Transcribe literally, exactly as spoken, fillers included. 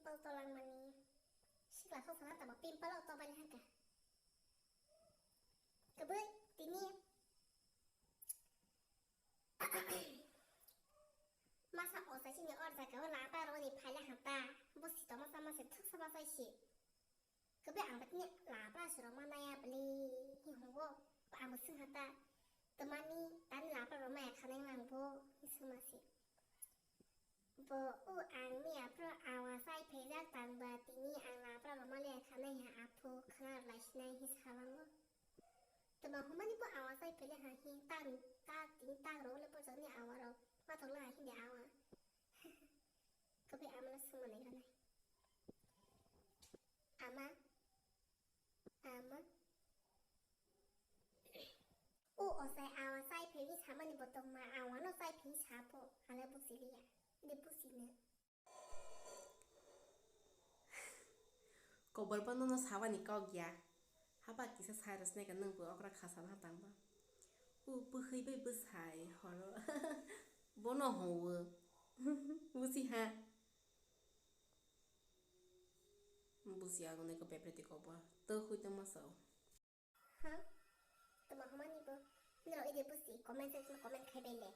Pimple tolangmani. Sikla sok sana tamo pimple o tobai hangka. Kwbwi tini. Masa osa sini or jaga o lapa roni phaila hata. Busi to masa masa thuksa masa si. Kwbwi ang batini lapra sirok ma naya bwle hi hongo. Ang bo swngha ta, twmani tani lapra rok maya khanai nang bo hi swngma se. Bo o ang miya phro awa sai phaijak tang ba tini ang lapra rok ma le khanai ha aphu khana lai sinai hi salango. Twma humani bo awa sai phele ha hi tang ta tini tang rok le bo jani awa rok ma thok la hi de awa. Kwbwi amano swngma nai ganai. Ama, ama. O osai awa chai phaiwi samani botokma awano chai phaiwi sapo, hala buchiliya. Ide buchina. Koborbo nono sabani kok ya. Haba kisa sai rwsnai ka nwng bo okra khasa na tangba. O bwkhwi bai bwsai horo. Bono howo. Busi ha. Busi agunai ko pepreti kobo. To hui to masao. Ha? Toma humani bo. Niro ide busi comment section comment khai bele.